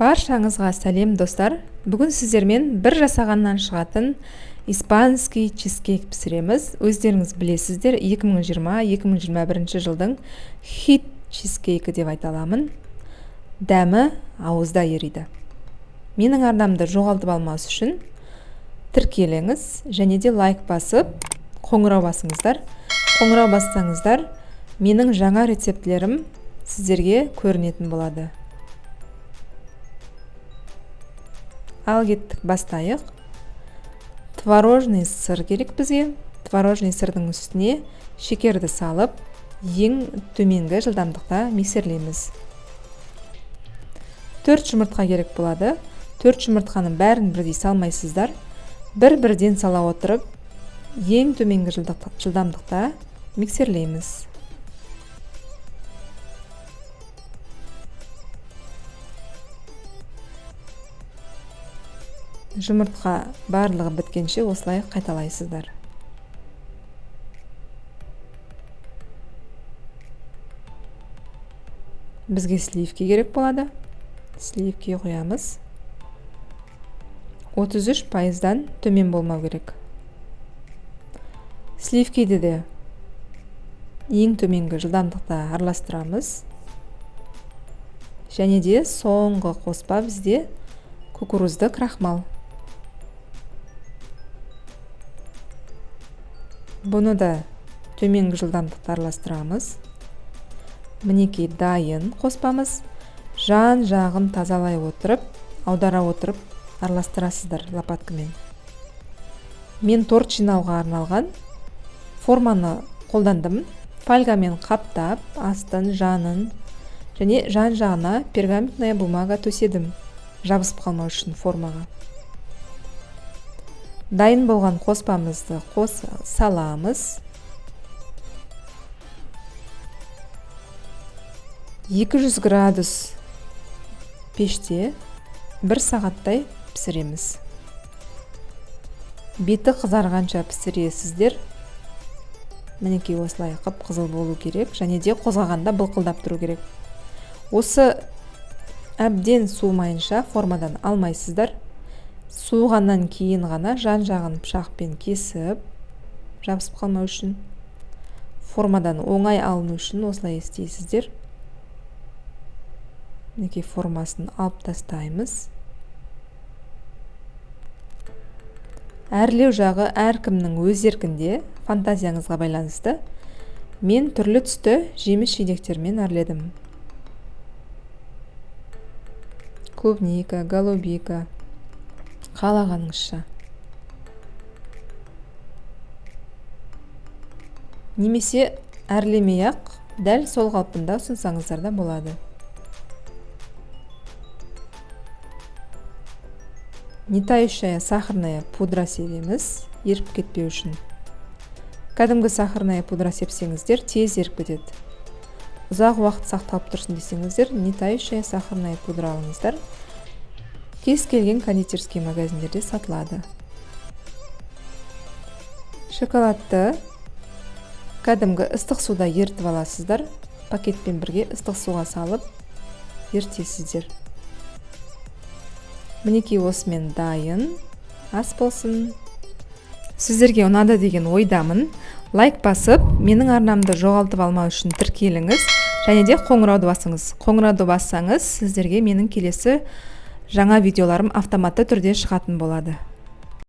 Баршаңызға сәлем, достар. Бүгін сіздермен бір жасағаннан шығатын испанский чизкейк пісіреміз. Өздеріңіз білесіздер, 2020-2021 жылдың хит чизкейкі деп айта аламын. Дәмі ауызда ериді. Менің арнамды жоғалтып алмас үшін тіркеліңіз және де лайк басып, қоңырау басыңыздар. Қоңырау бассаңыздар, менің жаңа рецептілерім сіздерге көрінетін болады. Ал кеттік, бастайық. Творожный сыр керек бізге. Творожный сырдың үстіне шекерді салып, ең төменгі жылдамдықта миксерлейміз. 4 жұмыртқа керек болады. 4 жұмыртқаның бәрін бірдей салмайсыздар. Бір-бірден сала отырып, ең төменгі жылдамдықта миксерлейміз. Жұмыртқа барлығы біткенше осылай қайталайсыздар. Бізге сливки керек болады. Сливки құямыз. 33%-дан төмен болмау керек. Сливкиді де ең төменгі жылдамдықта араластырамыз. Және де соңғы қоспа бізде кукурузды крахмал. Бұны да төменгі жылдамдықта араластырамыз. Мінекей дайын қоспамыз. Жан жағын тазалай отырып, аудара отырып араластырасыздар лопаткамен. Мен торт жинауға арналған форманы қолдандым. Фольгамен қаптап, астын, жанын және жан жағына пергаментная бумага төседім, жабысып қалмау үшін формаға. Дайын болған қоспамызды саламыз. 200 градус пеште 1 сағаттай пісіреміз. Беті қызарғанша пісіресіздер. Мінекей осылай қып-қызыл болу керек және де қозғағанда былқылдап тұру керек. Осы әбден суымайынша формадан алмайсыздар. Суығаннан кейін ғана жан-жағын пышақпен кесіп, жабысып қалмау үшін, формадан оңай алыну үшін осылай істейсіздер. Мінекей формасын алып тастаймыз. Әрлеу жағы әркімнің өз еркінде, фантазияңызға байланысты. Мен түрлі түсті жеміс жидектермен әрледім. Клубника, голубика, қалағаныңызша. Немесе әрлемей-ақ дәл сол қалпында ұсынсаңыздар да болады. Нетающая сахарная пудра себеміз, еріп кетпеу үшін. Кәдімгі сахарная пудра сепсеңіздер, тез еріп кетеді. Ұзақ уақыт сақталып тұрсын десеңіздер, нетающая сахарная пудра алыңыздар. Кез келген кондитерский магазиндерде сатылады. Шоколадты кәдімгі ыстық суда ерітіп аласыздар. Пакетпен бірге ыстық суға салып ерітесіздер. Мінекей осымен дайын. Ас болсын. Сіздерге ұнады деген ойдамын. Лайк басып, менің арнамды жоғалтып алмау үшін тіркеліңіз және де қоңырауды басыңыз. Қоңырауды бассаңыз, сіздерге менің келесі жаңа видеоларым автоматты түрде шығатын болады.